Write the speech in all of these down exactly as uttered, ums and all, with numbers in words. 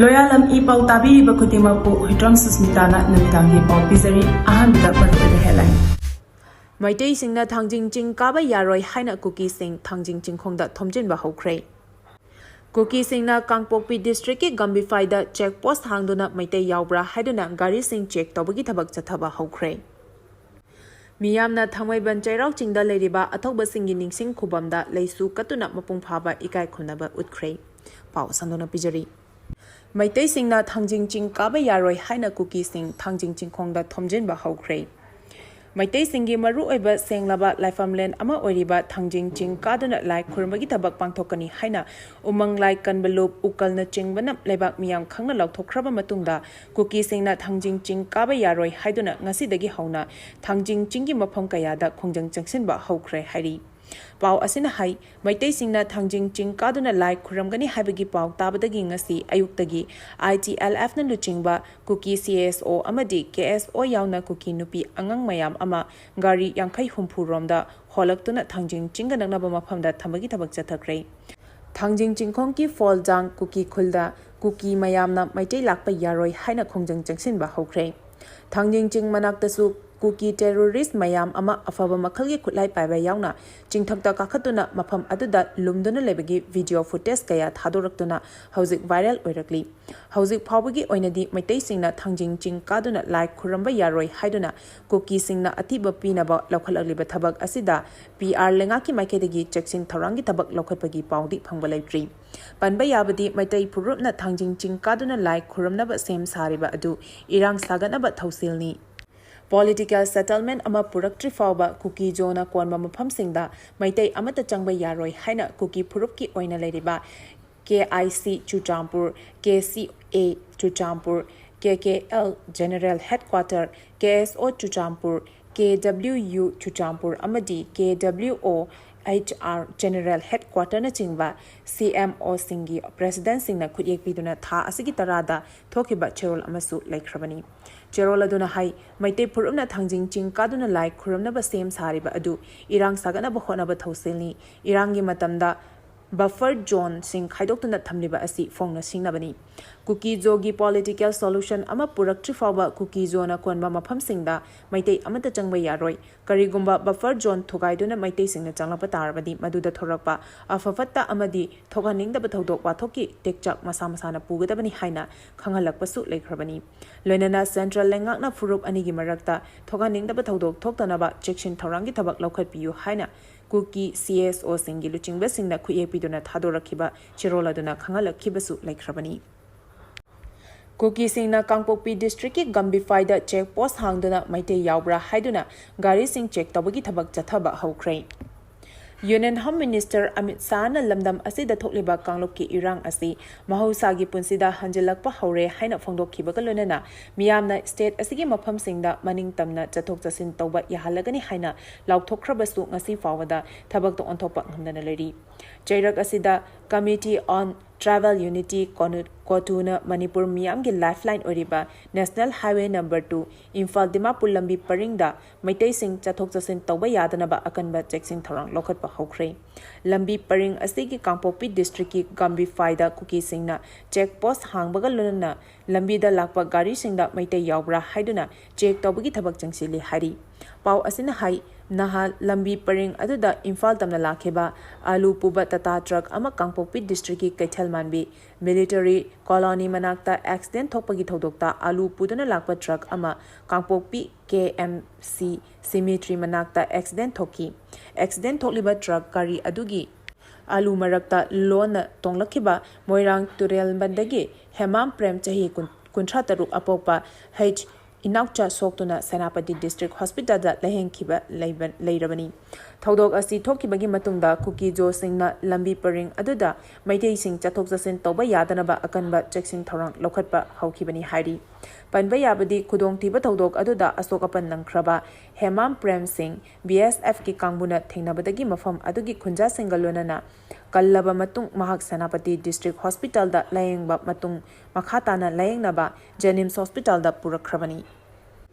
ꯂꯣꯌꯥꯂꯝ E ꯄꯥꯎ ꯇꯥꯕꯤꯔꯤꯕ ꯈꯨꯗꯤꯡꯃꯛꯄꯨ ꯍꯨꯏꯗ꯭ꯔꯣꯝ ꯁꯨꯁꯃꯤꯇꯥꯅ ꯅꯨꯃꯤꯗꯥꯡꯒꯤ ꯄꯥꯎ ꯄꯤꯖꯔꯤ꯫ ꯑꯍꯥꯟꯕꯗ ꯃꯔꯨꯑꯣꯏꯕ headline꯫ ꯃꯩꯇꯩꯁꯤꯡꯅ ꯊꯥꯡꯖꯤꯡ ꯆꯤꯡ ꯀꯥꯕ ꯌꯥꯔꯣꯏ ꯍꯥꯏꯅ ꯀꯨꯀꯤꯁꯤꯡ ꯊꯥꯡꯖꯤꯡ ꯆꯤꯡꯈꯣꯡꯗ ꯊꯣꯝꯖꯤꯟꯕ ꯍꯧꯈ꯭ꯔꯦ꯫ ꯀꯨꯀꯤꯁꯤꯡꯅ ꯀꯥꯡꯄꯣꯛꯄꯤ districtꯀꯤ ꯒꯝꯕꯤꯐꯥꯏꯗ check post ꯍꯥꯡꯗꯨꯅ ꯃꯩꯇꯩ ꯌꯥꯎꯕ꯭ꯔꯥ ꯍꯥꯏꯗꯨꯅ ꯒꯥꯔꯤꯁꯤꯡ check ꯇꯧꯕꯒꯤ ꯊꯕꯛ ꯆꯠꯊꯕ ꯍꯧꯈ꯭ꯔꯦ꯫ ꯃꯤꯌꯥꯝꯅ ꯊꯥꯡꯃꯩꯕꯟ ꯆꯩꯔꯥꯎ ꯆꯤꯡꯗ ꯂꯩꯔꯤꯕ ꯑꯊꯧꯕꯁꯤꯡꯒꯤ ꯅꯤꯡꯁꯤꯡ ꯈꯨꯕꯝꯗ ꯂꯩꯁꯨ ꯀꯠꯇꯨꯅ ꯃꯄꯨꯡ ꯐꯥꯕ ꯏꯀꯥꯏ ꯈꯨꯝꯅꯕ ꯎꯠꯈ꯭ꯔꯦ꯫ ꯄꯥꯎ ꯁꯟꯗꯣꯛꯅ ꯄꯤꯖꯔꯤ꯫ ꯃꯩꯇꯩꯁꯤꯡꯅ ꯊꯥꯡꯖꯤꯡ ꯆꯤꯡ ꯀꯥꯕ ꯌꯥꯔꯣꯏ ꯍꯥꯏꯅ ꯀꯨꯀꯤꯁꯤꯡ ꯊꯥꯡꯖꯤꯡ ꯆꯤꯡꯈꯣꯡꯗ ꯊꯣꯝꯖꯤꯟꯕ ꯍꯧꯈ꯭ꯔꯦ꯫ ꯃꯩꯇꯩꯁꯤꯡꯒꯤ ꯃꯔꯨꯑꯣꯏꯕ ꯁꯦꯡꯂꯕ ꯂꯥꯏꯐꯝꯂꯦꯟ ꯑꯃ ꯑꯣꯏꯔꯤꯕ ꯊꯥꯡꯖꯤꯡ ꯆꯤꯡ ꯀꯥꯗꯨꯅ ꯂꯥꯏ ꯈꯨꯔꯨꯝꯕꯒꯤ ꯊꯕꯛ ꯄꯥꯡꯊꯣꯛꯀꯅꯤ ꯍꯥꯏꯅ ꯎꯃꯪ ꯂꯥꯏ ꯀꯟꯕ ꯂꯨꯞ, ꯎꯀꯜꯅꯆꯤꯡꯕꯅ ꯂꯩꯕꯥꯛ ꯃꯤꯌꯥꯝ ꯈꯪꯅ ꯂꯥꯎꯊꯣꯛꯈ꯭ꯔꯕ ꯃꯇꯨꯡꯗ, ꯀꯨꯀꯤꯁꯤꯡꯅ ꯊꯥꯡꯖꯤꯡ ꯆꯤꯡ ꯀꯥꯕ ꯌꯥꯔꯣꯏ ꯍꯥꯏꯗꯨꯅ ꯉꯁꯤꯗꯒꯤ ꯍꯧꯅ ꯊꯥꯡꯖꯤꯡ ꯆꯤꯡꯒꯤ ꯃꯐꯝ ꯀꯌꯥꯗ ꯈꯣꯡꯖꯪ ꯆꯪꯁꯤꯟꯕ ꯍꯧꯈ꯭ꯔꯦ ꯍꯥꯏꯔꯤ꯫ ꯄꯥꯎ ꯑꯁꯤꯅ ꯍꯥꯏ, ꯃꯩꯇꯩꯁꯤꯡꯅ ꯊꯥꯡꯖꯤꯡ ꯆꯤꯡ ꯀꯥꯗꯨꯅ ꯂꯥꯏ ꯈꯨꯔꯝꯒꯅꯤ ꯍꯥꯏꯕꯒꯤ ꯄꯥꯎ ꯇꯥꯕꯗꯒꯤ ꯉꯁꯤ ꯑꯌꯨꯛꯇꯒꯤ ITLFꯅ ꯂꯨꯆꯤꯡꯕ ꯀꯨꯀꯤ CSO ꯑꯃꯗꯤ KSO ꯌꯥꯎꯅ ꯀꯨꯀꯤ ꯅꯨꯄꯤ ꯑꯉꯥꯡ ꯃꯌꯥꯝ ꯑꯃ ꯒꯥꯔꯤ ꯌꯥꯡꯈꯩ ꯍꯨꯝꯐꯨ ꯔꯣꯝꯗ ꯍꯣꯜꯂꯛꯇꯨꯅ ꯊꯥꯡꯖꯤꯡ ꯆꯤꯡꯒ ꯅꯛꯅꯕ ꯃꯐꯝꯗ ꯊꯝꯕꯒꯤ ꯊꯕꯛ ꯆꯠꯊꯈ꯭ꯔꯦ꯫ ꯊꯥꯡꯖꯤꯡ ꯆꯤꯡꯈꯣꯡꯒꯤ ꯐꯣꯜꯖꯥꯡ ꯀꯨꯀꯤ ꯈꯨꯜꯗ ꯀꯨꯀꯤ ꯃꯌꯥꯝꯅ ꯃꯩꯇꯩ ꯂꯥꯛꯄ ꯌꯥꯔꯣꯏ ꯍꯥꯏꯅ ꯈꯣꯡꯖꯪ ꯆꯪꯁꯤꯟꯕ ꯍꯧꯈ꯭ꯔꯦ꯫ ꯊꯥꯡꯖꯤꯡ ꯆꯤꯡ ꯃꯅꯥꯛꯇꯁꯨ ꯀꯨꯀꯤ terrorist ꯃꯌꯥꯝ ꯑꯃ ꯑꯐꯕ ꯃꯈꯜꯒꯤ ꯈꯨꯠꯂꯥꯏ ꯄꯥꯏꯕ ꯌꯥꯎꯅ ꯆꯤꯡꯊꯛꯇ ꯀꯥꯈꯠꯇꯨꯅ ꯃꯐꯝ ꯑꯗꯨꯗ ꯂꯨꯝꯗꯨꯅ ꯂꯩꯕꯒꯤ video footage ꯀꯌꯥ ꯊꯥꯗꯣꯔꯛꯇꯨꯅ ꯍꯧꯖꯤꯛ viral ꯑꯣꯏꯔꯛꯂꯤ꯫ ꯍꯧꯖꯤꯛ ꯐꯥꯎꯕꯒꯤ ꯑꯣꯏꯅꯗꯤ ꯃꯩꯇꯩꯁꯤꯡꯅ ꯊꯥꯡꯖꯤꯡ ꯆꯤꯡ ꯀꯥꯗꯨꯅ ꯂꯥꯏ ꯈꯨꯔꯝꯕ ꯌꯥꯔꯣꯏ ꯍꯥꯏꯗꯨꯅ ꯀꯨꯀꯤꯁꯤꯡꯅ ꯑꯊꯤꯕ ꯄꯤꯅꯕ ꯂꯧꯈꯠꯂꯛꯂꯤꯕ ꯊꯕꯛ ꯑꯁꯤꯗ PR ꯂꯩꯉꯥꯛꯀꯤ ꯃꯥꯏꯀꯩꯗꯒꯤ ꯆꯦꯛꯁꯤꯟ ꯊꯧꯔꯥꯡꯒꯤ ꯊꯕꯛ ꯂꯧꯈꯠꯄꯒꯤ ꯄꯥꯎꯗꯤ ꯐꯪꯕ ꯂꯩꯇ꯭ꯔꯤ꯫ ꯄꯟꯕ ꯌꯥꯕꯗꯤ, ꯃꯩꯇꯩ ꯐꯨꯔꯨꯞꯅ ꯊꯥꯡꯖꯤꯡ ꯆꯤꯡ ꯀꯥꯗꯨꯅ ꯂꯥꯏ ꯈꯨꯔꯨꯝꯅꯕ ꯁꯦꯝ ꯁꯥꯔꯤꯕ ꯑꯗꯨ ꯏꯔꯥꯡ ꯁꯥꯒꯠꯅꯕ ꯊꯧꯁꯤꯜꯅꯤ꯫ Political settlement ꯑꯃ ꯄꯨꯔꯛꯇ꯭ꯔꯤ ꯐꯥꯎꯕ ꯀꯨꯀꯤ ꯖꯣꯅ ꯀꯣꯟꯕ ꯃꯐꯝꯁꯤꯡꯗ ꯃꯩꯇꯩ ꯑꯃꯠꯇ ꯆꯪꯕ ꯌꯥꯔꯣꯏ ꯍꯥꯏꯅ ꯀꯨꯀꯤ ꯐꯨꯔꯨꯞꯀꯤ ꯑꯣꯏꯅ ꯂꯩꯔꯤꯕ KIC Churachandpur, KCA Churachandpur, KKL General Headquarter, KSO Churachandpur, KWU Churachandpur ꯑꯃꯗꯤ KWOHR General Headquarterꯅꯆꯤꯡꯕ CMOꯁꯤꯡꯒꯤ presidentꯁꯤꯡꯅ ꯈꯨꯠꯌꯦꯛ ꯄꯤꯗꯨꯅ ꯊꯥ ꯑꯁꯤꯒꯤ ꯇꯔꯥꯗ ꯊꯣꯛꯈꯤꯕ ꯆꯦꯔꯣꯜ ꯑꯃꯁꯨ ꯂꯩꯈ꯭ꯔꯕꯅꯤ꯫ ꯆꯦꯔꯣꯜ ꯑꯗꯨꯅ ꯍꯥꯏ, ꯃꯩꯇꯩ ꯐꯨꯔꯨꯞꯅ ꯊꯥꯡꯖꯤꯡ ꯆꯤꯡ ꯀꯥꯗꯨꯅ ꯂꯥꯏ ꯈꯨꯔꯨꯝꯅꯕ ꯁꯦꯝ ꯁꯥꯔꯤꯕ ꯑꯗꯨ ꯏꯔꯥꯡ ꯁꯥꯒꯠꯅꯕ ꯍꯣꯠꯅꯕ ꯊꯧꯁꯤꯜꯅꯤ꯫ ꯏꯔꯥꯡꯒꯤ ꯃꯇꯝꯗ ꯕꯐꯔ ꯖꯣꯟꯁꯤꯡ ꯈꯥꯏꯗꯣꯛꯇꯨꯅ ꯊꯝꯂꯤꯕ ꯑꯁꯤ ꯐꯣꯡꯅ ꯁꯤꯡꯅꯕꯅꯤ꯫ ꯀꯨꯀꯤ ꯖꯣꯒꯤ ꯄꯣꯂꯤꯇꯤꯀꯦꯜ ꯁꯣꯂꯨꯁꯟ ꯑꯃ ꯄꯨꯔꯛꯇ꯭ꯔꯤ ꯐꯥꯎꯕ ꯀꯨꯀꯤ ꯖꯣꯅ ꯀꯣꯟꯕ ꯃꯐꯝꯁꯤꯡꯗ ꯃꯩꯇꯩ ꯑꯃꯠꯇ ꯆꯪꯕ ꯌꯥꯔꯣꯏ꯫ ꯀꯔꯤꯒꯨꯝꯕ ꯕꯐꯔ ꯖꯣꯟ ꯊꯨꯒꯥꯏꯗꯨꯅ ꯃꯩꯇꯩꯁꯤꯡꯅ ꯆꯪꯂꯛꯄ ꯇꯥꯔꯕꯗꯤ, ꯃꯗꯨꯗ ꯊꯣꯔꯛꯄ ꯑꯐ ꯐꯠꯇ ꯑꯃꯗꯤ ꯊꯣꯛꯍꯟꯅꯤꯡꯗꯕ ꯊꯧꯗꯣꯛ ꯋꯥꯊꯣꯛꯀꯤ ꯇꯦꯛꯆꯥꯛ ꯃꯁꯥ ꯃꯁꯥꯅ ꯄꯨꯒꯗꯕꯅꯤ ꯍꯥꯏꯅ ꯈꯪꯍꯜꯂꯛꯄꯁꯨ ꯂꯩꯈ꯭ꯔꯕꯅꯤ꯫ ꯂꯣꯏꯅꯅ ꯁꯦꯟꯇ꯭ꯔꯦꯜ ꯂꯩꯉꯥꯛꯅ ꯐꯨꯔꯨꯞ ꯑꯅꯤꯒꯤ ꯃꯔꯛꯇ ꯊꯣꯛꯍꯟꯅꯤꯡꯗꯕ ꯊꯧꯗꯣꯛ ꯊꯣꯛꯇꯅꯕ ꯆꯦꯛꯁꯤꯟ ꯊꯧꯔꯥꯡꯒꯤ ꯊꯕꯛ ꯂꯧꯈꯠꯄꯤꯌꯨ ꯍꯥꯏꯅ ꯀꯨꯀꯤ ꯁꯤ ꯑꯦꯁ ꯑꯣꯁꯤꯡꯒꯤ ꯂꯨꯆꯤꯡꯕꯁꯤꯡꯅ ꯈꯨꯠꯌꯦꯛ ꯄꯤꯗꯨꯅ ꯊꯥꯗꯣꯔꯛꯈꯤꯕ ꯆꯦꯔꯣꯜ ꯑꯗꯨꯅ ꯈꯪꯍꯜꯂꯛꯈꯤꯕꯁꯨ ꯂꯩꯈ꯭ꯔꯕꯅꯤ꯫ ꯀꯨꯀꯤꯁꯤꯡꯅ ꯀꯥꯡꯄꯣꯛꯄꯤ ꯗꯤꯁꯇ꯭ꯔꯤꯛꯀꯤ ꯒꯝꯕꯤꯐꯥꯏꯗ ꯆꯦꯛ ꯄꯣꯁ ꯍꯥꯡꯗꯨꯅ ꯃꯩꯇꯩ ꯌꯥꯎꯕ꯭ꯔꯥ ꯍꯥꯏꯗꯨꯅ ꯒꯥꯔꯤꯁꯤꯡ ꯆꯦꯛ ꯇꯧꯕꯒꯤ ꯊꯕꯛ ꯆꯠꯊꯕ ꯍꯧꯈ꯭ꯔꯦ꯫ ꯌꯨꯅꯤꯌꯟ ꯍꯣꯝ ꯃꯤꯅꯤꯁꯇꯔ ꯑꯃꯤꯠ ꯁꯥꯍꯅ ꯂꯝꯗꯝ ꯑꯁꯤꯗ ꯊꯣꯛꯂꯤꯕ ꯀꯥꯡꯂꯨꯞꯀꯤ ꯏꯔꯥꯡ ꯑꯁꯤ ꯃꯍꯧꯁꯥꯒꯤ ꯄꯨꯟꯁꯤꯗ ꯍꯟꯖꯤꯜꯂꯛꯄ ꯍꯧꯔꯦ ꯍꯥꯏꯅ ꯐꯣꯡꯗꯣꯛꯈꯤꯕꯒ ꯂꯣꯏꯅꯅ ꯃꯤꯌꯥꯝꯅ ꯁ꯭ꯇꯦꯠ ꯑꯁꯤꯒꯤ ꯃꯐꯝꯁꯤꯡꯗ ꯃꯅꯤꯡ ꯇꯝꯅ ꯆꯠꯊꯣꯛ ꯆꯠꯁꯤꯟ ꯇꯧꯕ ꯌꯥꯍꯜꯂꯒꯅꯤ ꯍꯥꯏꯅ ꯂꯥꯎꯊꯣꯛꯈ꯭ꯔꯕꯁꯨ ꯉꯁꯤ ꯐꯥꯎꯕꯗ ꯊꯕꯛꯇ ꯑꯣꯟꯊꯣꯛꯄ ꯉꯝꯗꯅ ꯂꯩꯔꯤ꯫ ꯆꯩꯔꯛ ꯑꯁꯤꯗ Committee on Tribal Unity, ꯀꯣꯅꯨ-, ꯀꯣꯇꯨꯅ Manipur ꯃꯤꯌꯥꯝꯒꯤ ꯂꯥꯏꯐꯂꯥꯏꯟ ꯑꯣꯏꯔꯤꯕ national highway number two Imphal Dimapur ꯂꯝꯕꯤ ꯄꯔꯤꯡꯗ ꯃꯩꯇꯩꯁꯤꯡ ꯆꯠꯊꯣꯛ ꯆꯠꯁꯤꯟ ꯇꯧꯕ ꯌꯥꯗꯅꯕ ꯑꯀꯟꯕ ꯆꯦꯛꯁꯤꯟ ꯊꯧꯔꯥꯡ ꯂꯧꯈꯠꯄ ꯍꯧꯈ꯭ꯔꯦ꯫ ꯂꯝꯕꯤ ꯄꯔꯤꯡ ꯑꯁꯤꯒꯤ ꯀꯥꯡꯄꯣꯛꯄꯤ ꯗꯤꯁꯇ꯭ꯔꯤꯛꯀꯤ ꯒꯥꯝꯕꯤꯐꯥꯏꯗ ꯀꯨꯀꯤꯁꯤꯡꯅ ꯆꯦꯛ ꯄꯣꯁ ꯍꯥꯡꯕꯒ ꯂꯣꯏꯅꯅ ꯂꯝꯕꯤꯗ ꯂꯥꯛꯄ ꯒꯥꯔꯤꯁꯤꯡꯗ ꯃꯩꯇꯩ ꯌꯥꯎꯕ꯭ꯔꯥ ꯍꯥꯏꯗꯨꯅ ꯆꯦꯛ ꯇꯧꯕꯒꯤ ꯊꯕꯛ ꯆꯪꯁꯤꯜꯂꯤ ꯍꯥꯏꯔꯤ꯫ ꯄꯥꯎ ꯑꯁꯤꯅ ꯍꯥꯏ, ꯅꯍꯥꯟ ꯂꯝꯕꯤ ꯄꯔꯤꯡ ꯑꯗꯨꯗ ꯏꯝꯐꯥꯜ ꯇꯝꯅ ꯂꯥꯛꯈꯤꯕ ꯑꯥꯂꯨ ꯄꯨꯕ ꯇꯥꯇꯥ ꯇ꯭ꯔꯛ ꯑꯃ ꯀꯥꯡꯄꯣꯛꯄꯤ ꯗꯤꯁꯇ꯭ꯔꯤꯛꯀꯤ ꯀꯩꯊꯦꯜ ꯃꯥꯟꯕꯤ ꯃꯤꯂꯤꯇꯔꯤ ꯀꯣꯂꯣꯅꯤ ꯃꯅꯥꯛꯇ ꯑꯦꯛꯁꯤꯗꯦꯟ ꯊꯣꯛꯄꯒꯤ ꯊꯧꯗꯣꯛꯇ ꯑꯥꯂꯨ ꯄꯨꯗꯨꯅ ꯂꯥꯛꯄ ꯇ꯭ꯔꯛ ꯑꯃ ꯀꯥꯡꯄꯣꯛꯄꯤ ꯀꯦ ꯑꯦꯝ ꯁꯤ ꯁꯤꯃꯤꯇ꯭ꯔꯤ ꯃꯅꯥꯛꯇ ꯑꯦꯛꯁꯤꯗꯦꯟ ꯊꯣꯛꯈꯤ꯫ ꯑꯦꯛꯁꯤꯗꯦꯟ ꯊꯣꯛꯂꯤꯕ ꯇ꯭ꯔꯛ ꯒꯥꯔꯤ ꯑꯗꯨꯒꯤ ꯑꯥꯂꯨ ꯃꯔꯛꯇ ꯂꯣꯟꯅ ꯇꯣꯡꯂꯛꯈꯤꯕ ꯃꯣꯏꯔꯥꯡ ꯇꯨꯔꯦꯜꯕꯟꯗꯒꯤ ꯍꯦꯃꯥꯝ ꯄ꯭ꯔꯦꯝ, ꯆꯍꯤ ꯀꯨꯟ, ꯀꯨꯟꯊ꯭ꯔꯥ ꯇꯔꯨꯛ ꯑꯄꯣꯛꯄ ꯍꯩꯆ ꯏꯅꯥꯎꯆꯥ ꯁꯣꯛꯇꯨꯅ ꯁꯦꯅꯥꯄꯇꯤ ꯗꯤꯁꯇ꯭ꯔꯤꯛ ꯍꯣꯁꯄꯤꯇꯥꯜꯗ ꯂꯥꯌꯦꯡꯈꯤꯕ ꯂꯩꯕ-, ꯂꯩꯔꯕꯅꯤ꯫ ꯊꯧꯗꯣꯛ ꯑꯁꯤ ꯊꯣꯛꯈꯤꯕꯒꯤ ꯃꯇꯨꯡꯗ ꯀꯨꯀꯤ ꯖꯣꯁꯤꯡꯅ ꯂꯝꯕꯤ ꯄꯔꯤꯡ ꯑꯗꯨꯗ ꯃꯩꯇꯩꯁꯤꯡ ꯆꯠꯊꯣꯛ ꯆꯠꯁꯤꯟ ꯇꯧꯕ ꯌꯥꯗꯅꯕ ꯑꯀꯟꯕ ꯆꯦꯛꯁꯤꯟ ꯊꯧꯔꯥꯡ ꯂꯧꯈꯠꯄ ꯍꯧꯈꯤꯕꯅꯤ ꯍꯥꯏꯔꯤ꯫ ꯄꯟꯕ ꯌꯥꯕꯗꯤ, ꯈꯨꯗꯣꯡꯊꯤꯕ ꯊꯧꯗꯣꯛ ꯑꯗꯨꯗ ꯑꯁꯣꯛ ꯑꯄꯟ ꯅꯪꯈ꯭ꯔꯕ ꯍꯦꯃꯥꯝ ꯄ꯭ꯔꯦꯝ ꯁꯤꯡ ꯕꯤ ꯑꯦꯁ ꯑꯦꯐꯀꯤ ꯀꯥꯡꯕꯨꯅ ꯊꯦꯡꯅꯕꯗꯒꯤ ꯃꯐꯝ ꯑꯗꯨꯒꯤ ꯈꯨꯟꯖꯥꯁꯤꯡꯒ ꯂꯣꯏꯅꯅ ꯀꯜꯂꯕ ꯃꯇꯨꯡ ꯃꯍꯥꯛ ꯁꯦꯅꯥꯄꯇꯤ ꯗꯤꯁꯇ꯭ꯔꯤꯛ ꯍꯣꯁꯄꯤꯇꯥꯜꯗ ꯂꯥꯌꯦꯡꯕ ꯃꯇꯨꯡ ꯃꯈꯥ ꯇꯥꯅ ꯂꯥꯌꯦꯡꯅꯕ ꯖꯦꯅꯤꯝꯁ ꯍꯣꯁꯄꯤꯇꯥꯜꯗ ꯄꯨꯔꯛꯈ꯭ꯔꯕꯅꯤ꯫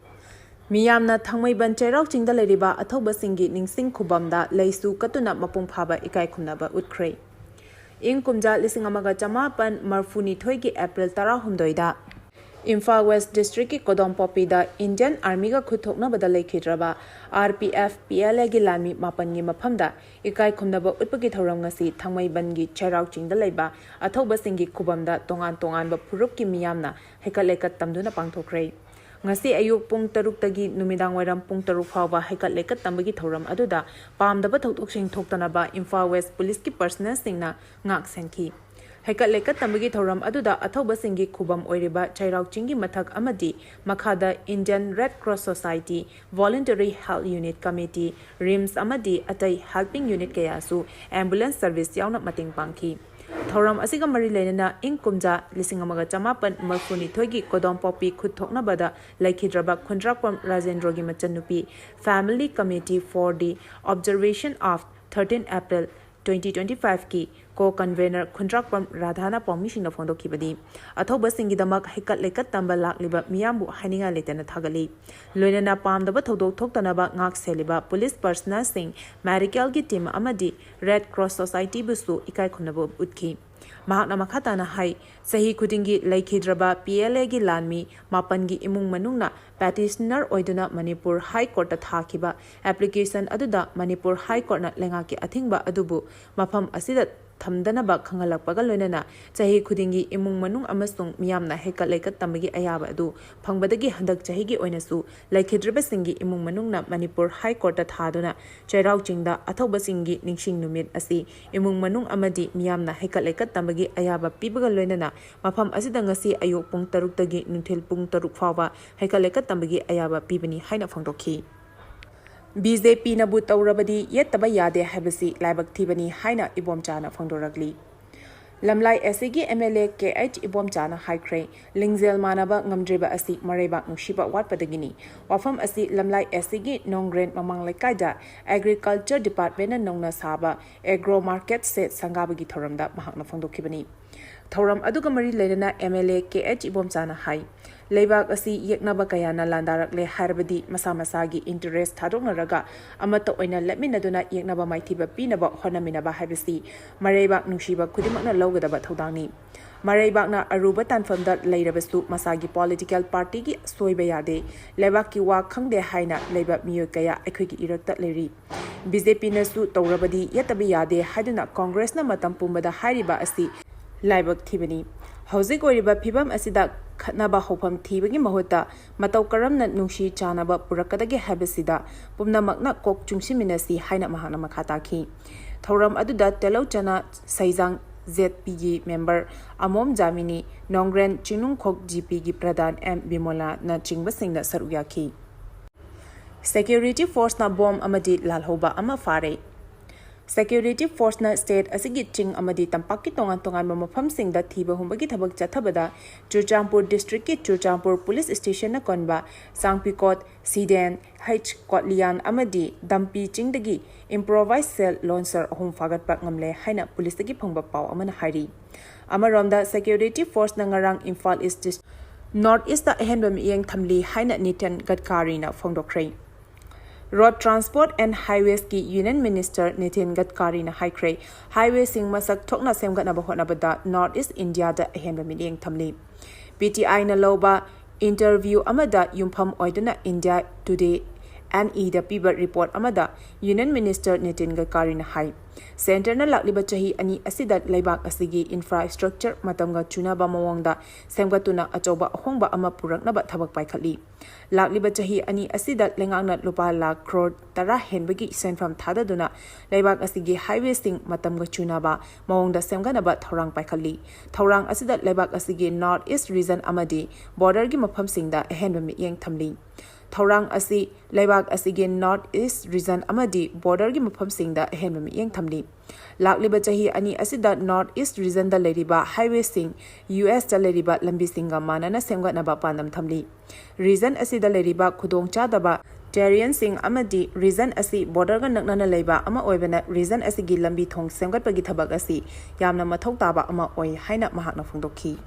ꯃꯤꯌꯥꯝꯅ ꯊꯥꯡꯃꯩꯕꯟ ꯆꯩꯔꯥꯎ ꯆꯤꯡꯗ ꯂꯩꯔꯤꯕ ꯑꯊꯧꯕꯁꯤꯡꯒꯤ ꯅꯤꯡꯁꯤꯡ ꯈꯨꯕꯝꯗ ꯂꯩꯁꯨ ꯀꯠꯇꯨꯅ ꯃꯄꯨꯡ ꯐꯥꯕ ꯏꯀꯥꯏ ꯈꯨꯝꯅꯕ ꯎꯠꯈ꯭ꯔꯦ꯫ ꯏꯪ ꯀꯨꯝꯖꯥ ꯂꯤꯁꯤꯡ ꯑꯃꯒ ꯆꯃꯥꯄꯟ ꯃꯔꯐꯨꯅꯤꯊꯣꯏꯒꯤ ꯑꯦꯄ꯭ꯔꯤꯜ ꯇꯔꯥꯍꯨꯝꯗꯣꯏꯗ ꯏꯝꯐꯥꯜ ꯋꯦꯁ ꯗꯤꯁꯇ꯭ꯔꯤꯛꯀꯤ ꯀꯣꯗꯣꯝꯄꯣꯛꯄꯤꯗ ꯏꯟꯗꯤꯌꯟ ꯑꯥꯔꯃꯤꯒ ꯈꯨꯠ ꯊꯣꯛꯅꯕꯗ ꯂꯩꯈꯤꯗ꯭ꯔꯕ RPF PLAꯒꯤ ꯂꯥꯟꯃꯤ ꯃꯥꯄꯟꯒꯤ ꯃꯐꯝꯗ ꯏꯀꯥꯏ ꯈꯨꯝꯅꯕ ꯎꯠꯄꯒꯤ ꯊꯧꯔꯝ ꯉꯁꯤ ꯊꯥꯡꯃꯩꯕꯟꯒꯤ ꯆꯩꯔꯥꯎ ꯆꯤꯡꯗ ꯂꯩꯕ ꯑꯊꯧꯕꯁꯤꯡꯒꯤ ꯈꯨꯕꯝꯗ ꯇꯣꯉꯥꯟ ꯇꯣꯉꯥꯟꯕ ꯐꯨꯔꯨꯞꯀꯤ ꯃꯤꯌꯥꯝꯅ ꯍꯩꯀꯠ ꯂꯩꯀꯠ ꯇꯝꯗꯨꯅ ꯄꯥꯡꯊꯣꯛꯈ꯭ꯔꯦ꯫ ꯉꯁꯤ ꯑꯌꯨꯛ ꯄꯨꯡ ꯇꯔꯨꯛꯇꯒꯤ ꯅꯨꯃꯤꯗꯥꯡ ꯋꯥꯏꯔꯝ ꯄꯨꯡ ꯇꯔꯨꯛ ꯐꯥꯎꯕ ꯍꯩꯀꯠ ꯂꯩꯀꯠ ꯇꯝꯕꯒꯤ ꯊꯧꯔꯝ ꯑꯗꯨꯗ ꯄꯥꯝꯗꯕ ꯊꯧꯗꯣꯛꯁꯤꯡ ꯊꯣꯛꯇꯅꯕ ꯏꯝꯐꯥꯜ ꯋꯦꯁ ꯄꯨꯂꯤꯁꯀꯤ ꯄꯔꯁꯅꯦꯜꯁꯤꯡꯅ ꯉꯥꯛ ꯁꯦꯟꯈꯤ꯫ ꯍꯩꯀꯠ ꯂꯩꯀꯠ ꯇꯝꯕꯒꯤ ꯊꯧꯔꯝ ꯑꯗꯨꯗ ꯑꯊꯧꯕꯁꯤꯡꯒꯤ ꯈꯨꯕꯝ ꯑꯣꯏꯔꯤꯕ ꯆꯩꯔꯥꯎ ꯆꯤꯡꯒꯤ ꯃꯊꯛ ꯑꯃꯗꯤ ꯃꯈꯥꯗ Indian Red Cross Society, Voluntary Health Unit Committee, RIMS ꯑꯃꯗꯤ ꯑꯇꯩ helping unit ꯀꯌꯥꯁꯨ ambulance service ꯌꯥꯎꯅ ꯃꯇꯦꯡ ꯄꯥꯡꯈꯤ꯫ ꯊꯧꯔꯝ ꯑꯁꯤꯒ ꯃꯔꯤ ꯂꯩꯅꯅ ꯏꯪ ꯀꯨꯝꯖꯥ ꯂꯤꯁꯤꯡ ꯑꯃꯒ ꯆꯃꯥꯄꯟ ꯃꯔꯐꯨꯅꯤꯊꯣꯏꯒꯤ ꯀꯣꯗꯣꯝꯄꯣꯛꯄꯤ ꯈꯨꯠ ꯊꯣꯛꯅꯕꯗ ꯂꯩꯈꯤꯗ꯭ꯔꯕ ꯈꯨꯟꯗ꯭ꯔꯥꯛꯄꯝ ꯔꯥꯖꯦꯟꯗ꯭ꯔꯣꯒꯤ ꯃꯆꯟꯅꯨꯄꯤ Family Committee for the Observation of thirteen April twenty twenty five ꯀꯤ co-convenor ꯈꯨꯟꯗ꯭ꯔꯥꯛꯄꯝ ꯔꯥꯙꯥꯅ ꯄꯥꯎꯃꯤꯁꯤꯡꯗ ꯐꯣꯡꯗꯣꯛꯈꯤꯕꯅꯤ꯫ ꯑꯊꯧꯕꯁꯤꯡꯒꯤꯗꯃꯛ ꯍꯩꯀꯠ ꯂꯩꯀꯠ ꯇꯝꯕ ꯂꯥꯛꯂꯤꯕ ꯃꯤꯌꯥꯝꯕꯨ ꯍꯥꯏꯅꯤꯡꯉꯥꯏ ꯂꯩꯇꯅ ꯊꯥꯒꯠꯂꯤ꯫ ꯂꯣꯏꯅꯅ ꯄꯥꯝꯗꯕ ꯊꯧꯗꯣꯛ ꯊꯣꯛꯇꯅꯕ ꯉꯥꯛ ꯁꯦꯜꯂꯤꯕ ꯄꯨꯂꯤꯁ ꯄꯔꯁꯅꯦꯜꯁꯤꯡ, ꯃꯦꯗꯤꯀꯦꯜꯒꯤ ꯇꯤꯝ ꯑꯃꯗꯤ ꯔꯦꯗ ꯀ꯭ꯔꯣꯁ ꯁꯣꯁꯥꯏꯇꯤꯕꯨꯁꯨ ꯏꯀꯥꯏ ꯈꯨꯝꯅꯕ ꯎꯠꯈꯤ꯫ ꯃꯍꯥꯛꯅ ꯃꯈꯥ ꯇꯥꯅ ꯍꯥꯏ, ꯆꯍꯤ ꯈꯨꯗꯤꯡꯒꯤ ꯂꯩꯈꯤꯗ꯭ꯔꯕ PLAꯒꯤ ꯂꯥꯟꯃꯤ ꯃꯥꯄꯟꯒꯤ ꯏꯃꯨꯡ ꯃꯅꯨꯡꯅ ꯄꯦꯇꯤꯁꯅꯔ ꯑꯣꯏꯗꯨꯅ ꯃꯅꯤꯄꯨꯔ ꯍꯥꯏ ꯀꯣꯔꯠꯇ ꯊꯥꯈꯤꯕ ꯑꯦꯄ꯭ꯂꯤꯀꯦꯁꯟ ꯑꯗꯨꯗ ꯃꯅꯤꯄꯨꯔ ꯍꯥꯏ ꯀꯣꯔꯠꯅ ꯂꯩꯉꯥꯛꯀꯤ ꯑꯊꯤꯡꯕ ꯑꯗꯨꯕꯨ ꯃꯐꯝ ꯑꯁꯤꯗ ꯊꯝꯗꯅꯕ ꯈꯪꯍꯜꯂꯛꯄꯒ ꯂꯣꯏꯅꯅ ꯆꯍꯤ ꯈꯨꯗꯤꯡꯒꯤ ꯏꯃꯨꯡ ꯃꯅꯨꯡ ꯑꯃꯁꯨꯡ ꯃꯤꯌꯥꯝꯅ ꯍꯩꯀꯠ ꯂꯩꯀꯠ ꯇꯝꯕꯒꯤ ꯑꯌꯥꯕ ꯑꯗꯨ ꯐꯪꯕꯗꯒꯤ ꯍꯟꯗꯛ ꯆꯍꯤꯒꯤ ꯑꯣꯏꯅꯁꯨ ꯂꯩꯈꯤꯗ꯭ꯔꯕꯁꯤꯡꯒꯤ ꯏꯃꯨꯡ ꯃꯅꯨꯡꯅ ꯃꯅꯤꯄꯨꯔ ꯍꯥꯏ ꯀꯣꯔꯠꯇ ꯊꯥꯗꯨꯅ ꯆꯩꯔꯥꯎ ꯆꯤꯡꯗ ꯑꯊꯧꯕꯁꯤꯡꯒꯤ ꯅꯤꯡꯁꯤꯡ ꯅꯨꯃꯤꯠ ꯑꯁꯤ ꯏꯃꯨꯡ ꯃꯅꯨꯡ ꯑꯃꯗꯤ ꯃꯤꯌꯥꯝꯅ ꯍꯩꯀꯠ ꯂꯩꯀꯠ ꯇꯝꯕꯒꯤ ꯑꯌꯥꯕ ꯄꯤꯕꯒ ꯂꯣꯏꯅꯅ ꯃꯐꯝ ꯑꯁꯤꯗ ꯉꯁꯤ ꯑꯌꯨꯛ ꯄꯨꯡ ꯇꯔꯨꯛꯇꯒꯤ ꯅꯨꯡꯊꯤꯜ ꯄꯨꯡ ꯇꯔꯨꯛ ꯐꯥꯎꯕ ꯍꯩꯀꯠ ꯂꯩꯀꯠ ꯇꯝꯕꯒꯤ ꯑꯌꯥꯕ ꯄꯤꯕꯅꯤ ꯍꯥꯏꯅ ꯐꯣꯡꯗꯣꯛꯈꯤ꯫ BJPꯅꯕꯨ ꯇꯧꯔꯕꯗꯤ ꯌꯦꯠꯇꯕ ꯌꯥꯗꯦ ꯍꯥꯏꯕꯁꯤ ꯂꯥꯏꯕꯛ ꯊꯤꯕꯅꯤ ꯍꯥꯏꯅ ꯏꯕꯣꯝꯆꯥꯅ ꯐꯣꯡꯗꯣꯔꯛꯂꯤ꯫ ꯂꯝꯂꯥꯏ SCꯒꯤ MLA KH ꯏꯕꯣꯝꯆꯥꯅ ꯍꯥꯏꯈ꯭ꯔꯦ, ꯂꯤꯡꯖꯦꯜ ꯃꯥꯟꯅꯕ ꯉꯝꯗ꯭ꯔꯤꯕ ꯑꯁꯤ ꯃꯔꯩꯕꯥꯛ ꯅꯨꯡꯁꯤꯕ ꯋꯥꯠꯄꯗꯒꯤꯅꯤ꯫ ꯋꯥꯐꯝ ꯑꯁꯤ ꯂꯝꯂꯥꯏ SCꯒꯤ ꯅꯣꯡꯒ꯭ꯔꯦꯟ ꯃꯃꯥꯡ ꯂꯩꯀꯥꯏꯗ Agriculture Departmentꯅ ꯅꯧꯅ ꯁꯥꯕ Agro Market Shed ꯁꯪꯒꯥꯕꯒꯤ ꯊꯧꯔꯝꯗ ꯃꯍꯥꯛꯅ ꯐꯣꯡꯗꯣꯛꯈꯤꯕꯅꯤ꯫ ꯊꯧꯔꯝ ꯑꯗꯨꯒ ꯃꯔꯤ ꯂꯩꯅꯅ MLA KH ꯏꯕꯣꯝꯆꯥꯅ ꯍꯥꯏ, ꯂꯩꯕꯥꯛ ꯑꯁꯤ ꯌꯦꯛꯅꯕ ꯀꯌꯥꯅ ꯂꯥꯟꯗꯥꯔꯛꯂꯦ ꯍꯥꯏꯔꯕꯗꯤ ꯃꯁꯥ ꯃꯁꯥꯒꯤ interest ꯊꯥꯗꯣꯛꯅꯔꯒ ꯑꯃꯠꯇ ꯑꯣꯏꯅ ꯂꯦꯞꯃꯤꯟꯅꯗꯨꯅ ꯌꯦꯛꯅꯕ ꯃꯥꯏꯊꯤꯕ ꯄꯤꯅꯕ ꯍꯣꯠꯅꯃꯤꯟꯅꯕ ꯍꯥꯏꯕꯁꯤ ꯃꯔꯩꯕꯥꯛ ꯅꯨꯡꯁꯤꯕ ꯈꯨꯗꯤꯡꯃꯛꯅ ꯂꯧꯒꯗꯕ ꯊꯧꯗꯥꯡꯅꯤ꯫ ꯃꯔꯩꯕꯥꯛꯅ ꯑꯔꯨꯕ ꯇꯥꯟꯐꯝꯗ ꯂꯩꯔꯕꯁꯨ ꯃꯁꯥꯒꯤ political partyꯒꯤ ꯁꯣꯏꯕ ꯌꯥꯗꯦ꯫ ꯂꯩꯕꯥꯛꯀꯤ ꯋꯥ ꯈꯪꯗꯦ ꯍꯥꯏꯅ ꯂꯩꯕ ꯃꯤꯑꯣꯏ ꯀꯌꯥ ꯑꯩꯈꯣꯏꯒꯤ ꯏꯔꯛꯇ ꯂꯩꯔꯤ꯫ BJPꯅꯁꯨ ꯇꯧꯔꯕꯗꯤ ꯌꯦꯠꯇꯕ ꯌꯥꯗꯦ ꯍꯥꯏꯗꯨꯅ Congressꯅ ꯃꯇꯝ ꯄꯨꯝꯕꯗ ꯍꯥꯏꯔꯤꯕ ꯑꯁꯤ ꯂꯥꯏꯕꯛ ꯊꯤꯕꯅꯤ꯫ ꯍꯧꯖꯤꯛ ꯑꯣꯏꯔꯤꯕ ꯐꯤꯕꯝ ꯑꯁꯤꯗ ꯈꯠꯅꯕ ꯍꯧꯐꯝ ꯊꯤꯕꯒꯤ ꯃꯍꯨꯠꯇ ꯃꯇꯧ ꯀꯔꯝꯅ ꯅꯨꯡꯁꯤ ꯆꯥꯟꯅꯕ ꯄꯨꯔꯛꯀꯗꯒꯦ ꯍꯥꯏꯕꯁꯤꯗ ꯄꯨꯝꯅꯃꯛꯅ ꯀꯣꯛ ꯆꯨꯡꯁꯤꯟꯃꯤꯟꯅꯁꯤ ꯍꯥꯏꯅ ꯃꯍꯥꯛꯅ ꯃꯈꯥ ꯇꯥꯈꯤ꯫ ꯊꯧꯔꯝ ꯑꯗꯨꯗ ꯇꯦꯂꯧꯆꯅ ꯁꯩꯖꯥꯡ ZPꯒꯤ member ꯑꯃꯣꯝ ꯖꯥꯃꯤꯅꯤ, ꯅꯣꯡꯒ꯭ꯔꯦꯟ ꯆꯤꯡꯅꯨꯡꯈꯣꯛ GPꯒꯤ ꯄ꯭ꯔꯙꯥꯟ ꯑꯦꯝ ꯕꯤꯃꯣꯂꯥꯅꯆꯤꯡꯕꯁꯤꯡꯅ ꯁꯔꯨꯛ ꯌꯥꯈꯤ꯫ Security forceꯅ ꯕꯣꯝ ꯑꯃꯗꯤ ꯂꯥꯜꯍꯧꯕ ꯑꯃ ꯐꯥꯔꯦ꯫ Security forceꯅ state ꯑꯁꯤꯒꯤ ꯆꯤꯡ ꯑꯃꯗꯤ ꯇꯝꯄꯥꯛꯀꯤ ꯇꯣꯉꯥꯟ ꯇꯣꯉꯥꯟꯕ ꯃꯐꯝꯁꯤꯡꯗ ꯊꯤꯕ ꯍꯨꯝꯕꯒꯤ ꯊꯕꯛ ꯆꯠꯊꯕꯗ ꯆꯨꯔꯆꯥꯟꯄꯨꯔ districtꯀꯤ ꯆꯨꯔꯆꯥꯟꯄꯨꯔ police stationꯅ ꯀꯣꯟꯕ ꯆꯥꯡꯄꯤꯀꯣꯠ, ꯁꯤꯗꯦꯟ, ꯍꯩꯆ ꯀꯣꯠꯂꯤꯌꯥꯟ ꯑꯃꯗꯤ ꯗꯝꯄꯤ ꯆꯤꯡꯗꯒꯤ improvised shell launcher ꯑꯍꯨꯝ ꯐꯥꯒꯠꯄ ꯉꯝꯂꯦ ꯍꯥꯏꯅ policeꯇꯒꯤ ꯐꯪꯕ ꯄꯥꯎ ꯑꯃꯅ ꯍꯥꯏꯔꯤ꯫ ꯑꯃꯔꯣꯝꯗ Security forceꯅ ꯉꯔꯥꯡ ꯏꯝꯐꯥꯜ East North Eastꯇ ꯑꯍꯦꯟꯕ ꯃꯤꯠꯌꯦꯡ ꯊꯝꯂꯤ ꯍꯥꯏꯅ Nitin ꯒꯗꯀꯥꯔꯤꯅ ꯐꯣꯡꯗꯣꯛꯈ꯭ꯔꯦ꯫ Road Transport and Highwaysꯀꯤ Union Minister Nitin ꯒꯗꯀꯥꯔꯤꯅ ꯍꯥꯏꯈ꯭ꯔꯦ, highwayꯁꯤꯡ ꯃꯁꯛ ꯊꯣꯛꯅ ꯁꯦꯝꯒꯠꯅꯕ ꯍꯣꯠꯅꯕꯗ North East Indiaꯗ ꯑꯍꯦꯟꯕ ꯃꯤꯠꯌꯦꯡ ꯊꯝꯂꯤ꯫ PTIꯅ ꯂꯧꯕ interview ꯑꯃꯗ ꯌꯨꯝꯐꯝ ꯑꯣꯏꯗꯨꯅ India Today NEꯗ ꯄꯤꯕ report ꯑꯃꯗ Union Minister ꯅꯤꯇꯤꯟ ꯒꯗꯀꯥꯔꯤꯅ ꯍꯥꯏ, centreꯅ ꯂꯥꯛꯂꯤꯕ ꯆꯍꯤ ꯑꯅꯤ ꯑꯁꯤꯗ ꯂꯩꯕꯥꯛ ꯑꯁꯤꯒꯤ infrastructure ꯃꯇꯝꯒ ꯆꯨꯅꯕ ꯃꯑꯣꯡꯗ ꯁꯦꯝꯒꯠꯇꯨꯅ ꯑꯆꯧꯕ ꯑꯍꯣꯡꯕ ꯑꯃ ꯄꯨꯔꯛꯅꯕ ꯊꯕꯛ ꯄꯥꯏꯈꯠꯂꯤ꯫ ꯂꯥꯛꯂꯤꯕ ꯆꯍꯤ ꯑꯅꯤ ꯑꯁꯤꯗ ꯂꯩꯉꯥꯛꯅ ꯂꯨꯄꯥ ꯂꯥꯈ ꯀ꯭ꯔꯣꯔ ꯇꯔꯥ ꯍꯦꯟꯕꯒꯤ ꯁꯦꯟꯐꯝ ꯊꯥꯗꯗꯨꯅ ꯂꯩꯕꯥꯛ ꯑꯁꯤꯒꯤ highwayꯁꯤꯡ ꯃꯇꯝꯒ ꯆꯨꯅꯕ ꯃꯑꯣꯡꯗ ꯁꯦꯝꯒꯠꯅꯕ ꯊꯧꯔꯥꯡ ꯄꯥꯏꯈꯠꯂꯤ꯫ ꯊꯧꯔꯥꯡ ꯑꯁꯤꯗ ꯂꯩꯕꯥꯛ ꯑꯁꯤꯒꯤ North East region ꯑꯃꯗꯤ borderꯒꯤ ꯃꯐꯝꯁꯤꯡꯗ ꯑꯍꯦꯟꯕ ꯃꯤꯠꯌꯦꯡ ꯊꯝꯂꯤ꯫ ꯊꯧꯔꯥꯡ ꯑꯁꯤ ꯂꯩꯕꯥꯛ ꯑꯁꯤꯒꯤ North East region ꯑꯃꯗꯤ borderꯒꯤ ꯃꯐꯝꯁꯤꯡꯗ ꯑꯍꯦꯟꯕ ꯃꯤꯠꯌꯦꯡ ꯊꯝꯂꯤ꯫ ꯂꯥꯛꯂꯤꯕ ꯆꯍꯤ ꯑꯅꯤ ꯑꯁꯤꯗ North East regionꯗ ꯂꯩꯔꯤꯕ highwayꯁꯤꯡ USꯇ ꯂꯩꯔꯤꯕ ꯂꯝꯕꯤꯁꯤꯡꯒ ꯃꯥꯟꯅꯅ ꯁꯦꯝꯒꯠꯅꯕ ꯄꯥꯟꯗꯝ ꯊꯝꯂꯤ꯫ Region ꯑꯁꯤꯗ ꯂꯩꯔꯤꯕ ꯈꯨꯗꯣꯡꯆꯥꯗꯕ terrainꯁꯤꯡ ꯑꯃꯗꯤ region ꯑꯁꯤ borderꯒ ꯅꯛꯅꯅ ꯂꯩꯕ ꯑꯃ ꯑꯣꯏꯕꯅ region ꯑꯁꯤꯒꯤ ꯂꯝꯕꯤ ꯊꯣꯡ ꯁꯦꯝꯒꯠꯄꯒꯤ ꯊꯕꯛ ꯑꯁꯤ ꯌꯥꯝꯅ ꯃꯊꯧ ꯇꯥꯕ ꯑꯃ ꯑꯣꯏ ꯍꯥꯏꯅ ꯃꯍꯥꯛꯅ ꯐꯣꯡꯗꯣꯛꯈꯤ꯫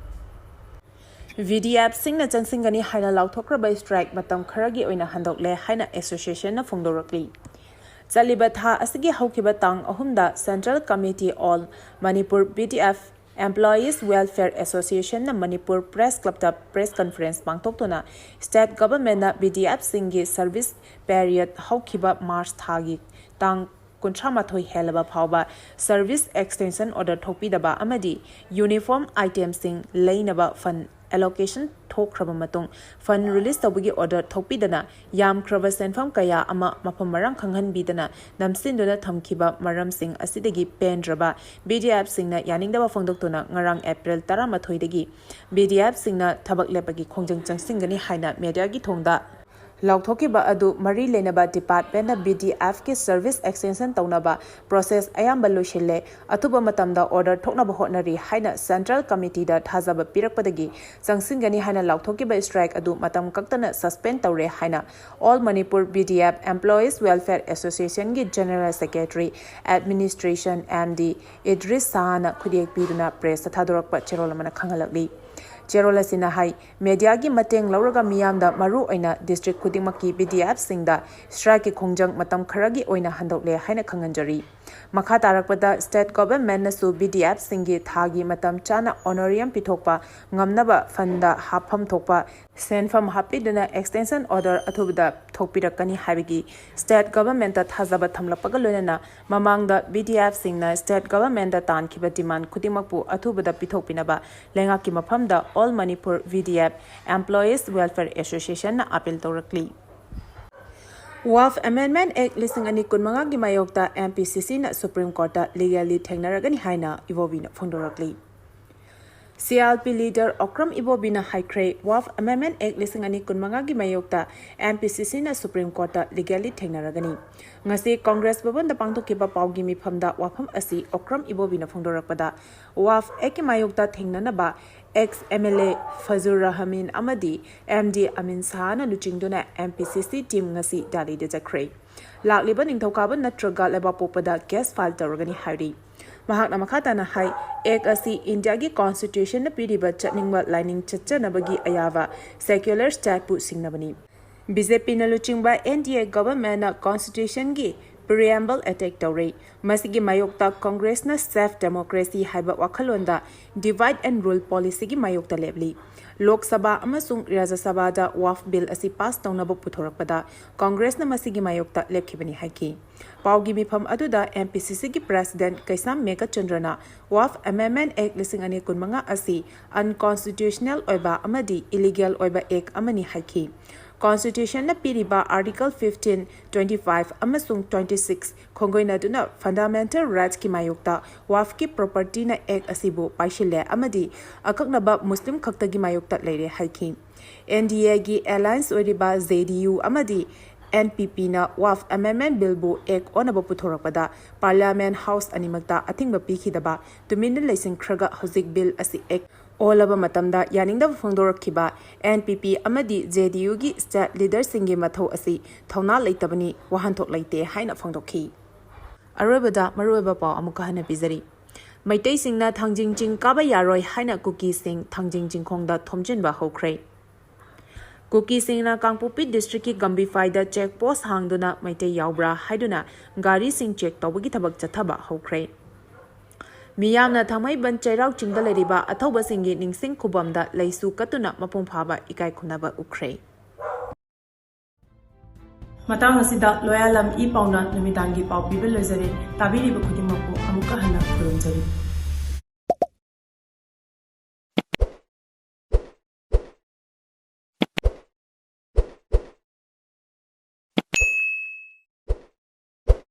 ꯚꯤ ꯗꯤ ꯑꯦꯐꯁꯤꯡꯅ ꯆꯪꯁꯤꯟꯒꯅꯤ ꯍꯥꯏꯅ ꯂꯥꯎꯊꯣꯛꯈ꯭ꯔꯕ ꯁ꯭ꯇ꯭ꯔꯥꯏꯛ ꯃꯇꯝ ꯈꯔꯒꯤ ꯑꯣꯏꯅ ꯍꯟꯗꯣꯛꯂꯦ ꯍꯥꯏꯅ ꯑꯦꯁꯣꯁꯤꯌꯦꯁꯟꯅ ꯐꯣꯡꯗꯣꯔꯛꯂꯤ꯫ ꯆꯠꯂꯤꯕ ꯊꯥ ꯑꯁꯤꯒꯤ ꯍꯧꯈꯤꯕ ꯇꯥꯡ ꯑꯍꯨꯝꯗ Central Committee on Manipur V D F Employees Welfare Associationꯅ ꯃꯅꯤꯄꯨꯔ ꯄ꯭ꯔꯦꯁ ꯀ꯭ꯂꯕꯇ ꯄ꯭ꯔꯦꯁ ꯀꯟꯐꯔꯦꯟꯁ ꯄꯥꯡꯊꯣꯛꯇꯨꯅ ꯁ꯭ꯇꯦꯠ ꯒꯚꯔꯟꯃꯦꯟꯠꯅ ꯚꯤ ꯗꯤ ꯑꯦꯐꯁꯤꯡꯒꯤ ꯁꯔꯚꯤꯁ ꯄꯦꯔꯤꯌꯗ ꯍꯧꯈꯤꯕ ꯃꯥꯔꯆ ꯊꯥꯒꯤ ꯇꯥꯡ ꯀꯨꯟꯊ꯭ꯔꯥ ꯃꯥꯊꯣꯏ ꯍꯦꯜꯂꯕ ꯐꯥꯎꯕ ꯁꯔꯚꯤꯁ ꯑꯦꯛꯁꯇꯦꯟꯁꯟ ꯑꯣꯔꯗꯔ ꯊꯣꯛꯄꯤꯗꯕ ꯑꯃꯗꯤ ꯌꯨꯅꯤꯐꯣꯔꯝ ꯑꯥꯏꯇꯦꯝꯁꯤꯡ ꯂꯩꯅꯕ ꯐꯟꯗ ꯑꯦꯂꯣꯀꯦꯁꯟ ꯊꯣꯛꯈ꯭ꯔꯕ ꯃꯇꯨꯡ ꯐꯟꯗ ꯔꯤꯂꯤꯖ ꯇꯧꯕꯒꯤ ꯑꯣꯔꯗꯔ ꯊꯣꯛꯄꯤꯗꯅ ꯌꯥꯝꯈ꯭ꯔꯕ ꯁꯦꯟꯐꯝ ꯀꯌꯥ ꯑꯃ ꯃꯐꯝ ꯃꯔꯥꯡ ꯈꯪꯍꯟꯕꯤꯗꯅ ꯅꯝꯁꯤꯟꯗꯨꯅ ꯊꯝꯈꯤꯕ ꯃꯔꯝꯁꯤꯡ ꯑꯁꯤꯗꯒꯤ ꯄꯦꯟꯗ꯭ꯔꯕ ꯚꯤ ꯗꯤ ꯑꯦꯐꯁꯤꯡꯅ ꯌꯥꯅꯤꯡꯗꯕ ꯐꯣꯡꯗꯣꯛꯇꯨꯅ ꯉꯔꯥꯡ ꯑꯦꯄ꯭ꯔꯤꯜ ꯇꯔꯥꯃꯥꯊꯣꯏꯗꯒꯤ ꯚꯤ ꯗꯤ ꯑꯦꯐꯁꯤꯡꯅ ꯊꯕꯛ ꯂꯦꯞꯄꯒꯤ ꯈꯣꯡꯖꯪ ꯆꯪꯁꯤꯟꯒꯅꯤ ꯍꯥꯏꯅ ꯃꯦꯗꯤꯌꯥꯒꯤ ꯊꯣꯡꯗ ꯂꯥꯎꯊꯣꯛꯈꯤꯕ ꯑꯗꯨ ꯃꯔꯤ ꯂꯩꯅꯕ ꯗꯤꯄꯥꯔꯠꯃꯦꯟꯠꯅ ꯚꯤ ꯗꯤ ꯑꯦꯐꯀꯤ ꯁꯔꯚꯤꯁ ꯑꯦꯛꯁꯇꯦꯟꯁꯟ ꯇꯧꯅꯕ ꯄ꯭ꯔꯣꯁꯦꯁ ꯑꯌꯥꯝꯕ ꯂꯣꯏꯁꯤꯜꯂꯦ, ꯑꯊꯨꯕ ꯃꯇꯝꯗ ꯑꯣꯔꯗꯔ ꯊꯣꯛꯅꯕ ꯍꯣꯠꯅꯔꯤ ꯍꯥꯏꯅ ꯁꯦꯟꯇ꯭ꯔꯦꯜ ꯀꯃꯤꯇꯤꯗ ꯊꯥꯖꯕ ꯄꯤꯔꯛꯄꯗꯒꯤ ꯆꯪꯁꯤꯟꯒꯅꯤ ꯍꯥꯏꯅ ꯂꯥꯎꯊꯣꯛꯈꯤꯕ ꯁ꯭ꯇ꯭ꯔꯥꯏꯛ ꯑꯗꯨ ꯃꯇꯝ ꯀꯛꯇꯅ ꯁꯁꯄꯦꯟ ꯇꯧꯔꯦ ꯍꯥꯏꯅ All Manipur V D F Employees Welfare Associationꯒꯤ general secretary administration M D Idris ꯁꯥꯍꯅ ꯈꯨꯠꯌꯦꯛ ꯄꯤꯗꯨꯅ ꯄ꯭ꯔꯦꯁꯇ ꯊꯥꯗꯣꯔꯛꯄ ꯆꯦꯔꯣꯜ ꯑꯃꯅ ꯈꯪꯍꯜꯂꯛꯂꯤ꯫ ꯆꯦꯔꯣꯜ ꯑꯁꯤꯅ ꯍꯥꯏ, ꯃꯦꯗꯤꯌꯥꯒꯤ ꯃꯇꯦꯡ ꯂꯧꯔꯒ ꯃꯤꯌꯥꯝꯗ ꯃꯔꯨ ꯑꯣꯏꯅ ꯗꯤꯁꯇ꯭ꯔꯤꯛ ꯈꯨꯗꯤꯡꯃꯛꯀꯤ ꯚꯤ ꯗꯤ ꯑꯦꯐꯁꯤꯡꯗ ꯁ꯭ꯇ꯭ꯔꯥꯏꯛꯀꯤ ꯈꯣꯡꯖꯪ ꯃꯇꯝ ꯈꯔꯒꯤ ꯑꯣꯏꯅ ꯍꯟꯗꯣꯛꯂꯦ ꯍꯥꯏꯅ ꯈꯪꯍꯟꯖꯔꯤ꯫ ꯃꯈꯥ ꯇꯥꯔꯛꯄꯗ ꯁ꯭ꯇꯦꯠ ꯒꯚꯔꯟꯃꯦꯟꯠꯅꯁꯨ ꯚꯤ ꯗꯤ ꯑꯦꯐꯁꯤꯡꯒꯤ ꯊꯥꯒꯤ ꯃꯇꯝ ꯆꯥꯅ ꯑꯣꯅꯔꯤꯌꯝ ꯄꯤꯊꯣꯛꯄ ꯉꯝꯅꯕ ꯐꯟꯗ ꯍꯥꯞꯐꯝ ꯊꯣꯛꯄ ꯁꯦꯟꯐꯝ ꯍꯥꯞꯄꯤꯗꯨꯅ ꯑꯦꯛꯁꯇꯦꯟꯁꯟ ꯑꯣꯔꯗꯔ ꯑꯊꯨꯕꯗ ꯊꯣꯛꯄꯤꯔꯛꯀꯅꯤ ꯍꯥꯏꯕꯒꯤ ꯁ꯭ꯇꯦꯠ ꯒꯚꯔꯟꯃꯦꯟꯠꯇ ꯊꯥꯖꯕ ꯊꯝꯂꯛꯄꯒ ꯂꯣꯏꯅꯅ ꯃꯃꯥꯡꯗ ꯚꯤ ꯗꯤ ꯑꯦꯐꯁꯤꯡꯅ ꯁ꯭ꯇꯦꯠ ꯒꯚꯔꯟꯃꯦꯟꯠꯇ ꯇꯥꯟꯈꯤꯕ ꯗꯤꯃꯥꯟ ꯈꯨꯗꯤꯡꯃꯛꯄꯨ ꯑꯊꯨꯕꯗ ꯄꯤꯊꯣꯛꯄꯤꯅꯕ ꯂꯩꯉꯥꯛꯀꯤ ꯃꯐꯝꯗ All Manipur V D F Employees Welfare Associationꯅ ꯑꯥꯄꯤꯜ ꯇꯧꯔꯛꯂꯤ꯫ ꯋꯥꯐ ꯑꯦꯃꯦꯟꯗꯃꯦꯟꯠ ꯑꯦꯛ ꯂꯤꯁꯤꯡ ꯑꯅꯤ ꯀꯨꯟꯃꯉꯥꯒꯤ ꯃꯥꯌꯣꯛꯇ ꯑꯦꯝ ꯄꯤ ꯁꯤ ꯁꯤꯅ ꯁꯨꯄ꯭ꯔꯤꯝ ꯀꯣꯔꯠꯇ ꯂꯤꯒꯦꯜꯂꯤ ꯊꯦꯡꯅꯔꯒꯅꯤ ꯍꯥꯏꯅ ꯏꯕꯣꯕꯤꯅ ꯐꯣꯡꯗꯣꯔꯛꯂꯤ꯫ C R P leader Okram ꯏꯕꯣꯕꯤꯅ ꯍꯥꯏꯈ꯭ꯔꯦ, ꯋꯥꯐ ꯑꯦꯃꯦꯟꯗꯃꯦꯟꯠ ꯑꯦꯛ ꯂꯤꯁꯤꯡ ꯑꯅꯤ ꯀꯨꯟꯃꯉꯥꯒꯤ ꯃꯥꯌꯣꯛꯇ ꯑꯦꯝ ꯄꯤ ꯁꯤ ꯁꯤꯅ ꯁꯨꯄ꯭ꯔꯤꯝ ꯀꯣꯔꯠꯇ ꯂꯤꯒꯦꯜꯂꯤ ꯊꯦꯡꯅꯔꯒꯅꯤ꯫ ꯉꯁꯤ ꯀꯣꯡꯒ꯭ꯔꯦꯁ ꯚꯕꯟꯗ ꯄꯥꯡꯊꯣꯛꯈꯤꯕ ꯄꯥꯎꯒꯤ ꯃꯤꯐꯝꯗ ꯋꯥꯐꯝ ꯑꯁꯤ ꯑꯣꯀ꯭ꯔꯝ ꯏꯕꯣꯕꯤꯅ ꯐꯣꯡꯗꯣꯔꯛꯄꯗ, ꯋꯥꯐ ꯑꯦꯛꯀꯤ ꯃꯥꯌꯣꯛꯇ ꯊꯦꯡꯅꯅꯕ ꯑꯦꯛꯁ ꯑꯦꯝ ꯑꯦꯜ ꯑꯦ ꯐꯖꯨꯔ ꯔꯍꯃꯤꯟ ꯑꯃꯗꯤ ꯑꯦꯝ ꯗꯤ ꯑꯃꯤꯟ ꯁꯥꯍꯅ ꯂꯨꯆꯤꯡꯗꯨꯅ ꯑꯦꯝ ꯄꯤ ꯁꯤ ꯁꯤ ꯇꯤꯝ ꯉꯁꯤ ꯗꯦꯜꯂꯤꯗ ꯆꯠꯈ꯭ꯔꯦ꯫ ꯂꯥꯛꯂꯤꯕ ꯅꯤꯡꯊꯧꯀꯥꯕ ꯅꯠꯇ꯭ꯔꯒ ꯂꯩꯕꯥꯛꯄꯣꯛꯄꯗ ꯀꯦꯁ ꯐꯥꯏꯜ ꯇꯧꯔꯒꯅꯤ ꯍꯥꯏꯔꯤ꯫ ꯃꯍꯥꯛꯅ ꯃꯈꯥ ꯇꯥꯅ ꯍꯥꯏ, ꯑꯦꯛ ꯑꯁꯤ ꯏꯟꯗꯤꯌꯥꯒꯤ ꯀꯣꯟꯁꯇꯤꯇ꯭ꯌꯨꯁꯟꯅ ꯄꯤꯔꯤꯕ ꯆꯠꯅꯤꯡꯕ ꯂꯥꯏꯅꯤꯡ ꯆꯠꯆꯅꯕꯒꯤ ꯑꯌꯥꯕ ꯁꯦꯀ꯭ꯌꯨꯂꯔ ꯁ꯭ꯇꯦꯠꯄꯨ ꯁꯤꯡꯅꯕꯅꯤ꯫ ꯕꯤ ꯖꯦ ꯄꯤꯅ ꯂꯨꯆꯤꯡꯕ ꯑꯦꯟ ꯗꯤ ꯑꯦ ꯒꯚꯔꯟꯃꯦꯟꯠꯅ ꯀꯣꯟꯁꯇꯤꯇ꯭ꯌꯨꯁꯟꯒꯤ ꯄ꯭ꯔꯤꯑꯦꯝꯕꯜ ꯑꯦꯇꯦꯛ ꯇꯧꯔꯦ꯫ ꯃꯁꯤꯒꯤ ꯃꯥꯌꯣꯛꯇ ꯀꯪꯒ꯭ꯔꯦꯁꯅ ꯁꯦꯜꯐ ꯗꯦꯃꯣꯀ꯭ꯔꯦꯁꯤ ꯍꯥꯏꯕ ꯋꯥꯈꯜꯂꯣꯟꯗ ꯗꯤꯚꯥꯏꯗ ꯑꯦꯟ ꯔꯨꯜ ꯄꯣꯂꯤꯁꯤꯒꯤ ꯃꯥꯌꯣꯛꯇ ꯂꯦꯞꯂꯤ꯫ ꯂꯣꯛ ꯁꯚꯥ ꯑꯃꯁꯨꯡ ꯔꯥꯖ꯭ꯌ ꯁꯚꯥꯗ ꯋꯥꯐ ꯕꯤꯜ ꯑꯁꯤ ꯄꯥꯁ ꯇꯧꯅꯕ ꯄꯨꯊꯣꯔꯛꯄꯗ ꯀꯪꯒ꯭ꯔꯦꯁꯅ ꯃꯁꯤꯒꯤ ꯃꯥꯌꯣꯛꯇ ꯂꯦꯞꯈꯤꯕꯅꯤ ꯍꯥꯏꯈꯤ꯫ ꯄꯥꯎꯒꯤ ꯃꯤꯐꯝ ꯑꯗꯨꯗ ꯑꯦꯝ ꯄꯤ ꯁꯤ ꯁꯤꯒꯤ ꯄ꯭ꯔꯦꯁꯤꯗꯦꯟꯠ ꯀꯩꯁꯥꯝ ꯃꯦꯘꯆꯟꯗ꯭ꯔꯅ ꯋꯥꯐ ꯑꯦꯃꯦꯟꯗꯃꯦꯟꯠ ꯑꯦꯛ ꯂꯤꯁꯤꯡ ꯑꯅꯤ ꯀꯨꯟꯃꯉꯥ ꯑꯁꯤ ꯑꯟꯀꯣꯟꯁꯇꯤꯇ꯭ꯌꯨꯁꯅꯦꯜ ꯑꯣꯏꯕ ꯑꯃꯗꯤ ꯏꯂꯤꯒꯦꯜ ꯑꯣꯏꯕ ꯑꯦꯛ ꯑꯃꯅꯤ ꯍꯥꯏꯈꯤ꯫ ꯀꯣꯟꯁꯇꯤꯇ꯭ꯌꯨꯁꯟꯅ ꯄꯤꯔꯤꯕ ꯑꯥꯔꯇꯤꯀꯜ ꯐꯤꯐꯇꯤꯟ, ꯇ꯭ꯋꯦꯟꯇꯤ ꯐꯥꯏꯚ ꯑꯃꯁꯨꯡ ꯇ꯭ꯋꯦꯟꯇꯤ ꯁꯤꯛꯁ ꯈꯣꯡꯒꯣꯏꯅꯗꯨꯅ ꯐꯟꯗꯥꯃꯦꯟꯇꯦꯜ ꯔꯥꯏꯠꯁꯀꯤ ꯃꯥꯌꯣꯛꯇ ꯋꯥꯐꯀꯤ ꯄ꯭ꯔꯣꯄꯔꯇꯤꯅ ꯑꯦꯛ ꯑꯁꯤꯕꯨ ꯄꯥꯏꯁꯤꯜꯂꯦ ꯑꯃꯗꯤ ꯑꯀꯛꯅꯕ ꯃꯨꯁꯂꯤꯝ ꯈꯛꯇꯒꯤ ꯃꯥꯌꯣꯛꯇ ꯂꯩꯔꯦ ꯍꯥꯏꯈꯤ꯫ ꯑꯦꯟ ꯗꯤ ꯑꯦꯒꯤ ꯑꯦꯂꯥꯏꯟꯁ ꯑꯣꯏꯔꯤꯕ ꯖꯦ ꯗꯤ ꯌꯨ ꯑꯃꯗꯤ ꯑꯦꯟ ꯄꯤ ꯄꯤꯅ ꯋꯥꯐ ꯑꯦꯃꯦꯟꯗꯃꯦꯟꯠ ꯕꯤꯜꯕꯨ ꯑꯦꯛ ꯑꯣꯟꯅꯕ ꯄꯨꯊꯣꯔꯛꯄꯗ ꯄꯥꯔꯂꯤꯌꯥꯃꯦꯟꯠ ꯍꯥꯎꯁ ꯑꯅꯤꯃꯛꯇ ꯑꯊꯤꯡꯕ ꯄꯤꯈꯤꯗꯕ ꯇꯨꯃꯤꯟꯅ ꯂꯩꯁꯤꯟꯈ꯭ꯔꯒ ꯍꯧꯖꯤꯛ ꯕꯤꯜ ꯑꯁꯤ ꯑꯦꯛ ꯑꯣꯜꯂꯕ ꯃꯇꯝꯗ ꯌꯥꯅꯤꯡꯗꯕ ꯐꯣꯡꯗꯣꯔꯛꯈꯤꯕ ꯑꯦꯟ ꯄꯤ ꯄꯤ ꯑꯃꯗꯤ ꯖꯦ ꯗꯤ ꯌꯨꯒꯤ ꯁ꯭ꯇꯦꯠ ꯂꯤꯗꯔꯁꯤꯡꯒꯤ ꯃꯊꯧ ꯑꯁꯤ ꯊꯧꯅꯥ ꯂꯩꯇꯕꯅꯤ, ꯋꯥꯍꯟꯊꯣꯛ ꯂꯩꯇꯦ ꯍꯥꯏꯅ ꯐꯣꯡꯗꯣꯛꯈꯤ꯫ ꯑꯔꯣꯏꯕꯗ ꯃꯔꯨꯑꯣꯏꯕ ꯄꯥꯎ ꯑꯃꯨꯛꯀ ꯍꯟꯅ ꯄꯤꯖꯔꯤ꯫ ꯃꯩꯇꯩꯁꯤꯡꯅ ꯊꯥꯡꯖꯤꯡ ꯆꯤꯡ ꯀꯥꯕ ꯌꯥꯔꯣꯏ ꯍꯥꯏꯅ ꯀꯨꯀꯤꯁꯤꯡ ꯊꯥꯡꯖꯤꯡ ꯆꯤꯡꯈꯣꯡꯗ ꯊꯣꯝꯖꯤꯟꯕ ꯍꯧꯈ꯭ꯔꯦ꯫ ꯀꯨꯀꯤꯁꯤꯡꯅ ꯀꯥꯡꯄꯣꯛꯄꯤ ꯗꯤꯁꯇ꯭ꯔꯤꯛꯀꯤ ꯒꯝꯕꯤꯐꯥꯏꯗ ꯆꯦꯛ ꯄꯣꯁ ꯍꯥꯡꯗꯨꯅ ꯃꯩꯇꯩ ꯌꯥꯎꯕ꯭ꯔꯥ ꯍꯥꯏꯗꯨꯅ ꯒꯥꯔꯤꯁꯤꯡ ꯆꯦꯛ ꯇꯧꯕꯒꯤ ꯊꯕꯛ ꯆꯠꯊꯕ ꯍꯧꯈ꯭ꯔꯦ꯫ ꯃꯤꯌꯥꯝꯅ ꯊꯥꯡꯃꯩꯕꯟ ꯆꯩꯔꯥꯎ ꯆꯤꯡꯗ ꯂꯩꯔꯤꯕ ꯑꯊꯧꯕꯁꯤꯡꯒꯤ ꯅꯤꯡꯁꯤꯡ ꯈꯨꯕꯝꯗ ꯂꯩꯁꯨ ꯀꯠꯇꯨꯅ ꯃꯄꯨꯡ ꯐꯥꯕ ꯏꯀꯥꯏ ꯈꯨꯝꯅꯕ ꯎꯠꯈ꯭ꯔꯦ꯫ ꯃꯇꯥꯡ ꯑꯁꯤꯗ ꯂꯣꯌꯥꯂꯝ ꯏ ꯄꯥꯎꯅ ꯅꯨꯃꯤꯗꯥꯡꯒꯤ ꯄꯥꯎ ꯄꯤꯕ ꯂꯣꯏꯖꯔꯦ꯫ ꯇꯥꯕꯤꯔꯤꯕ ꯈꯨꯗꯤꯡꯃꯛꯄꯨ ꯑꯃꯨꯛꯀ ꯍꯟꯅ ꯈꯨꯔꯨꯝꯖꯔꯤ꯫